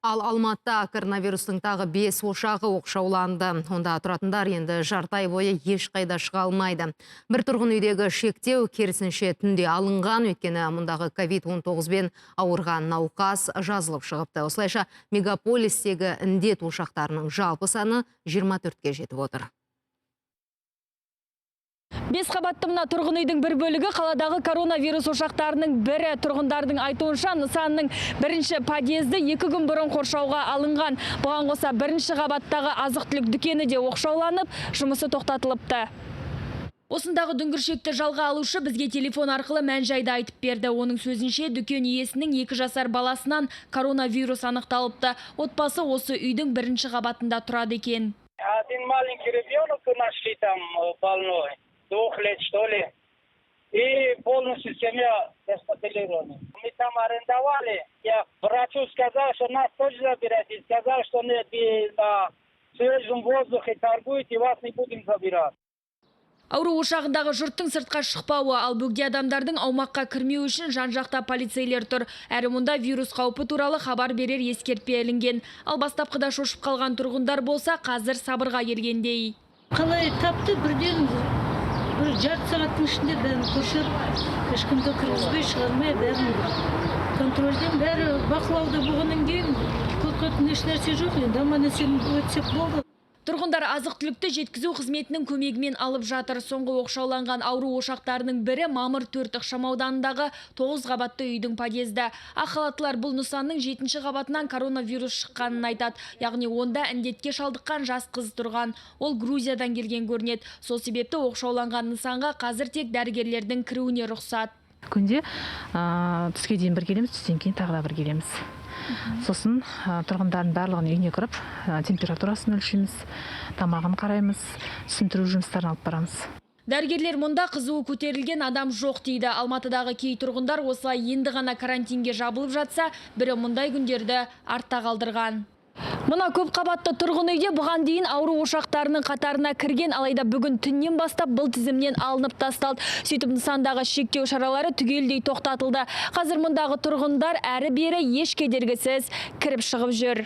Ал Алматыда коронавирустың тағы 5 ошағы оқшауланды. Онда тұратындар енді жарты ай бойы ешқайда шыға алмайды. Бір тұрғын үйдегі шектеу керісінше түнде алынған, өйткені мұндағы COVID-19 бен ауырған науқас жазылып шығыпты. Осылайша мегаполистегі індет ошақтарының жалпы саны 24-ке жетіп отыр. Бес қабатты мына тұрғын үйдің бір бөлігі қаладағы коронавирус ошақтарының бірі. Тұрғындардың айтуынша, нысанның бірінші подъезді 2 күн бұрын қоршауға алынған. Бұған қоса бірінші қабаттағы азық-түлік дүкені де оқшауланып, жұмысы тоқтатылыпты. Осындағы дүңгіршекті жалға алушы бізге телефон арқылы мән-жайды айтып берді. Оның сөзінше, дүкен иесінің 2 жасар баласынан коронавирус анықталыпты. Отбасы осы үйдің бірінші қабатында тұрады екен. Один маленький ребенок нашли там больной, 2 лет, что ли. И полностью семья госпитализирована. Мы там арендовали. Я врачу сказал, что нас тоже забирать. И сказал, что нет, вы на свежем воздухе торгуете, вас не будем забирать. Ауру ошағындағы жұрттың сыртқа шықпауы, ал бөгде адамдардың аумаққа кірмеуі үшін жан-жақта полицейлер тұр. Әрі мұнда вирус қаупі туралы хабар берер ескертпе ілінген. Ал бастапқыда шошып қалған тұрғындар болса, қазір сабырға келгендей. Қалай тапты? Бірден бір жарты сағаттың ішінде бәрін қоршап, ешкімді кіргізбей, шығармай, бәрін контрольден, бәрі бақылауда болғаннан кейін қорқатын ешнәрсе жоқ. Енді аман есен өтсек болды. Тұрғындар азық-түлікті жеткізу қызметінің көмегімен алып жатыр. Соңғы оқшауланған ауру ошақтарының бірі Мамыр 4 ықшамауданындағы 9 қабатты үйдің подъезді. Ақ халаттылар бұл нысанның жетінші қабатынан коронавирус шыққанын айтады. Яғни онда індетке шалдыққан жас қыз тұрған. Ол Грузиядан келген көрінеді. Сол себепті оқшауланған нысанға қазір тек дәрігерлердің кіруіне рұқсат. Күнде түске дейін бір келеміз, түстен кейін тағы да бір келеміз. Сосын тұрғындардың барлығын үйіне кіріп, температурасын өлшейміз, тамағын қараймыз, түсіндіру жұмыстарын алып барамыз. Дәрігерлер мұнда қызуы көтерілген адам жоқ дейді. Алматыдағы кей тұрғындар осылай енді ғана карантинге жабылып жатса, бірі мұндай күндерді артта қалдырған. Мына көп қабатты тұрғын үйде бұған дейін ауру ошақтарының қатарына кірген, алайда бүгін түннен бастап бұл тізімнен алынып тасталды. Сөйтіп, нысандағы шектеу шаралары түгелдей тоқтатылды. Қазір мұндағы тұрғындар әрі бері еш кедергісіз кіріп шығып жүр.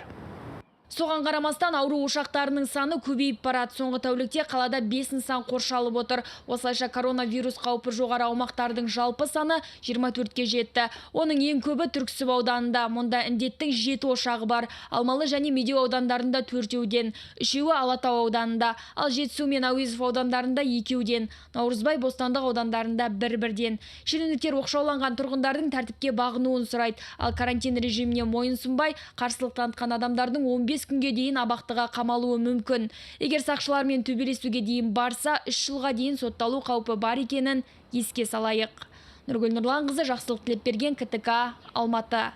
Соған қарамастан ауру ошақтарының саны көбейіп барады. Соңғы тәулікте қалада 5 нысан қоршалып отыр. Осылайша коронавирус қаупі жоғары аумақтардың жалпы саны 24-ке жетті. Оның ең көбі Түрксіб ауданында. Мұнда індеттің жеті ошағы бар. Алмалы және Медеу аудандарында төртеуден, үшеуі Алатау ауданында, ал Жетісу мен Әуезов аудандарында екеуден, Наурызбай, Бостандық аудандарында бір-бірден. Шенеуніктер оқшауланған тұрғындардың тәртіпке бағынуын сұрайды. Ал карантин режиміне мойынсұнбай, қарсылық танытқан адамдардың 15 күнге дейін абақтыға қамалуы мүмкін. Егер сақшылармен төбелесуге дейін барса, 3 жылға дейін сотталу қаупі бар екенін еске салайық. Нұргүл Нұрланқызы, Жақсылық Тілепберген, КТК, Алматы.